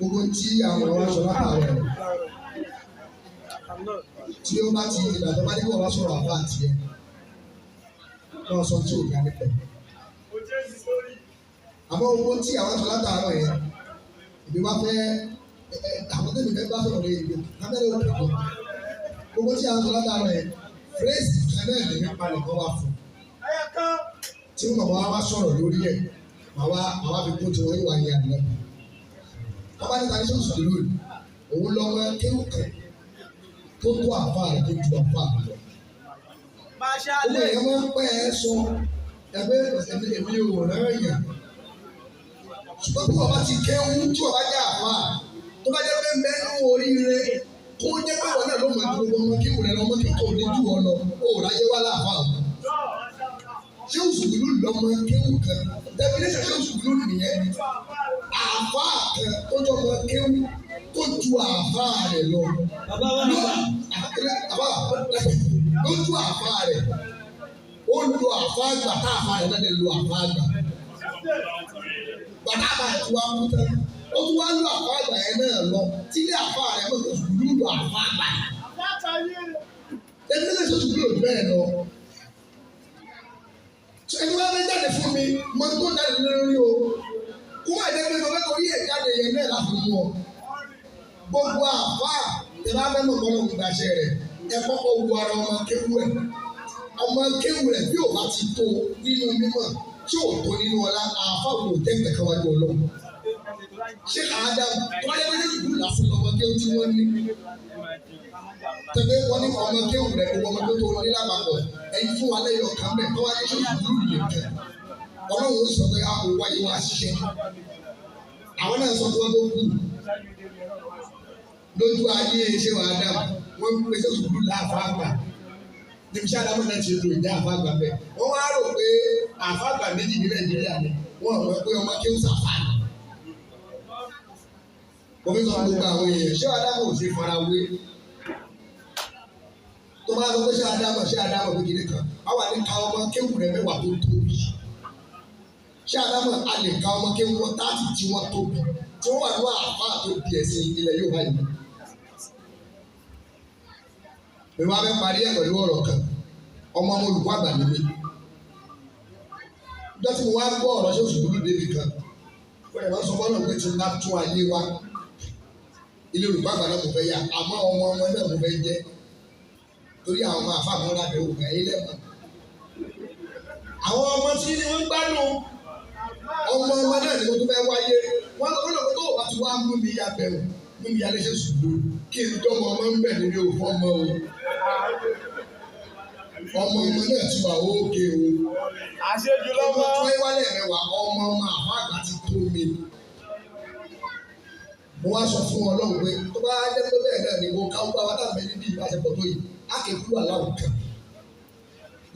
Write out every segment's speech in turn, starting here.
Gbogbo tí àwọn ọ̀rọ̀ aṣọ látàrọ̀ rẹ̀ tí ó bá ti ìgbà tó bá ní kí wọ́n bá sọ̀rọ̀ àbá àti ẹ̀ wọ́n sọ tí ò ní alẹ́ pẹ̀. Àmọ́ owó tí àwọn aṣọ látàárọ̀ yẹn, ìbí wá fẹ́ àwọn tẹ̀lé fẹ́ bá sọ̀rọ̀ lé ìlú kámẹ́rà òkè kan. Gbogbo tí àwọn aṣọ látàárọ̀ yẹn, fírẹ́sì kan náà lè nípa lè kọ́ wá fún. Tí wọ́n bá wá sọ̀rọ̀ lórí ẹ̀, màá wá fi kó tiwọn yóò wá yẹ àná. Wọ́n bá ní tani sọ̀sọ̀ lónìí, òun lọ́mọ kéwù kan tó tó àfa rẹ̀ tó ju àfa rẹ̀ lọ. Gbogbo èèyàn máa ń pẹ́ ẹ sọ ẹgbẹ́ èmi ò rẹ́ èèyàn. Ṣùgbọ́n tí wọ́n bá ti kéwú, tí wọ́n bá jẹ́ àfa, tó bá jẹ́ pé mẹ́nu oríire, kó jẹ́ pé wọ́n náà ló mọ̀ ju gbogbo ọmọ kéwù rẹ lọ, ọmọ kéwù tó ní jù ọ lọ, ó ráyé wá láàfà o. Ṣé òṣùgbùlù lọ́mọ kéwù kan? Definition ṣé òṣùgbùlù nìyẹn? Àfa kan tó jọ ọmọ kéwù tó ju àfa rẹ̀ lọ. Bàbá wa nígbà. Lójú àfa rẹ̀, ó lo àfa àgbà tá àfa rẹ̀ náà lè lo àfa àgbà. Bàtà àfa rẹ̀ tí wàá kú tán, ó tún wá lo àfa àgbà yẹn náà lọ, tílé àfa rẹ̀ mọ̀ tó sùúrù lo àfa àgbà yẹn. Ẹni lè sọ sùúrù bẹ́ẹ̀ lọ. Ẹni wá fẹ́ jáde fún mi, mo tó jáde lórí o. Kó má jẹ́ pé mo fẹ́ torí ẹ̀ jáde yẹn náà láti mú ọ. Gbogbo àfa tẹ̀lé abẹ́ mọ̀ bọ́lá òun gbàṣẹ rẹ̀, ẹ kọ́kọ́ wo ara ọmọ kéwú ẹ̀. Ọmọ kéwú rẹ̀ bí ò bá ti tó nínú mímọ̀, tí ò tó nínú ọlá, àfa wò jẹ́ kẹ̀kẹ́ wájú Ọlọ́run. Ṣé Adam tó bá yẹ pé ìlú lásán lọmọ kéwú tí wọ́n ní? Tẹ̀lé wọn ní ọmọ kéwú rẹ̀ gbogbo ọmọ tó ní lápapọ̀, ẹ̀yin fún wa lẹ́yìn ọ̀kan bẹ̀ tó wá ní ṣé ìlú nìkan. Ọlọ́run ó sọ pé a kò wáyé wá ṣiṣẹ́. Àwọn náà sọ fún wọn tó kù lójú ayé ṣé wàá dà wọ́n ń pèsè sùkúrú láàfà àgbà níbi iṣẹ́ àdámọ̀ náà ti lo ìdá àfà àgbà bẹ́ẹ̀. Wọ́n wá rò pé àfà àgbà méjì ní Nàìjíríà ni wọ́n rò pé ọmọ kí ó sàfà ni. Mo fi sọ gbogbo àwọn èèyàn, ṣé wàá dàmọ̀ ò sí fara wé. Tó bá sọ pé ṣé àdámọ̀ ṣé àdámọ̀ pé kìnìún kan, á wà ní ká ọmọ kéwù rẹ̀ mẹ́wàá tó tóbi. Ṣé àdámọ̀ a lè ka ọmọ kéwù wọn táàtì tí wọ́n tóbi tí wọ́n wà ní àfà tó di ẹ̀sìn ilẹ̀ Yorùbá yìí. Mi wá fẹ́ parí ẹ̀ pẹ̀lú ọ̀rọ̀ kan, ọmọ ọmọ olùkọ́ àgbà ni mí. Ìjọ tí mo wá gbọ́ ọ̀rọ̀ ṣé òṣùgbọ́n débi kan, wọ́n yẹ máa sọ fọ́nà pé tí n bá tún ayé wa, ilé olùkọ́ àgbà náà mo fẹ́ yà, àmọ́ ọmọ ọmọ náà mo fẹ́ jẹ́. Torí àwọn ọmọ àfa mi rà bẹ̀rù gan ilé mọ̀. Àwọn ọmọ tí ni wọ́n gbádùn, ọmọ ọmọ náà ni mo tún fẹ́ wáyé. Wọ́n sọ fọ́nà pé tó o bá ti wá mú mi ya bẹ̀rù, mú mi ya léṣe ṣùgbọ́n kí n dọ́mọ ọmọ ń bẹ̀ níbi òfò ọmọ o. Ọmọ ọmọ náà ti wà ókè o. Àṣejù Ọmọ lọ́mọ. tó ń wálẹ̀ mẹ́wàá, ọmọ ọmọ àfa àgbà ti tó mi. Mo wá sọ fún Ọlọ́run pé tó bá jẹ́ pé bẹ́ẹ̀ náà ni mo ká gbọ́ àwọn táwọn ẹni bí ìbáṣepọ̀ tó yìí, á kì í kú aláwọ̀ kan.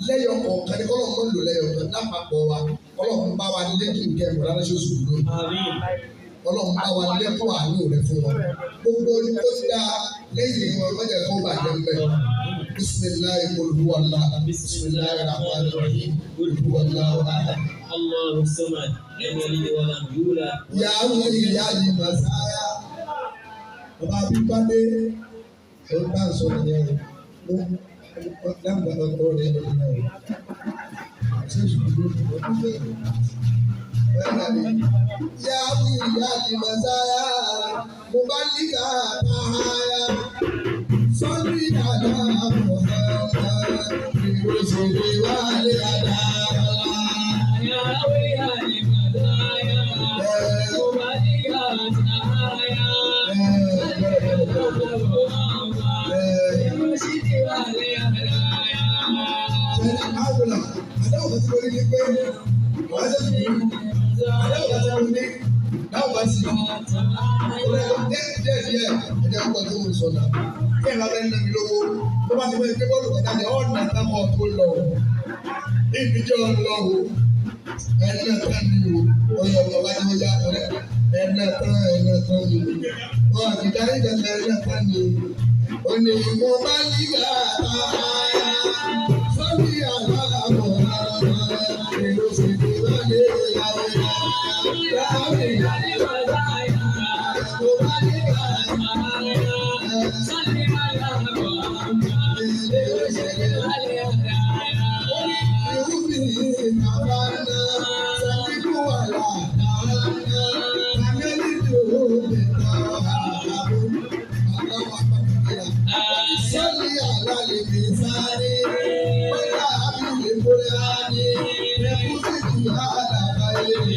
Lẹ́yọ̀ kọ̀ọ̀kan ni kọ́lọ́run máa ń lò lẹ́yọ̀ kan lápapọ̀ wa. Ọlọ́run bá wa lékún kẹ́ mọ̀ lálẹ́ ṣoṣù lónìí. Àmín. Ọlọ́run bá wa lékún àánú rẹ̀ fún wọn. Gbogbo ohun tó dá lẹ́yìn wọn mọ̀jẹ̀ kó bàjẹ́ ń bẹ̀. Bisimilahi olúwalá. Bisimilahi rahman rahim. Olúwalá wàhálà. Allahu samad. Lam yalid wa lam yulad. Yàwó ìyá yìí màsáyà. Bàbá Abímbádé, ó bá ń sọ nìyẹn o. Mo dábàá ọkọ rẹ̀ nìyẹn o. Ṣé ìṣòro ló ń bọ̀ ọ́? Yàwó ìyá yìí màsáyà. Mo bá líka àtàyà. Sọ́ndí àdá Mùhàmmad. Ìròsìlè wálé àdá. Ya wiya li madaya. Mubaliga tahaya. Murshidi wa li hadaya. Àwòlà, àdáwò kan tí mo ní ni pé wàá ṣe sùúrù. Àdáwò kan tí mo ní dáwò bá sì díẹ̀ díẹ̀ díẹ̀ ẹ̀jẹ̀ púpọ̀ tó ń sọ náà. Kí ẹ̀ bá fẹ́ ná mi lówó, tó bá ti fẹ́ gbé bọ́ọ̀lù kan jáde, ọ̀nà táwọn tó lọ o. Ìdíjọ́ lọ o. Ẹ̀nà tán ni o. Ọyọ bàbá tí wọ́n yá ọ̀rẹ́. Ẹ̀nà tán, ẹ̀nà tán ni o. Wọ́n àti dárí kankan ẹ̀nà tán ni o. Ó ní mo bá yíga àtàyà. Sọ́ni àlá àbọ̀ àrà. Èrò sì ti wáyé láyé. Láyé. Li madaya. Kúránì, ẹ̀kú sì ti àlàkà yìí.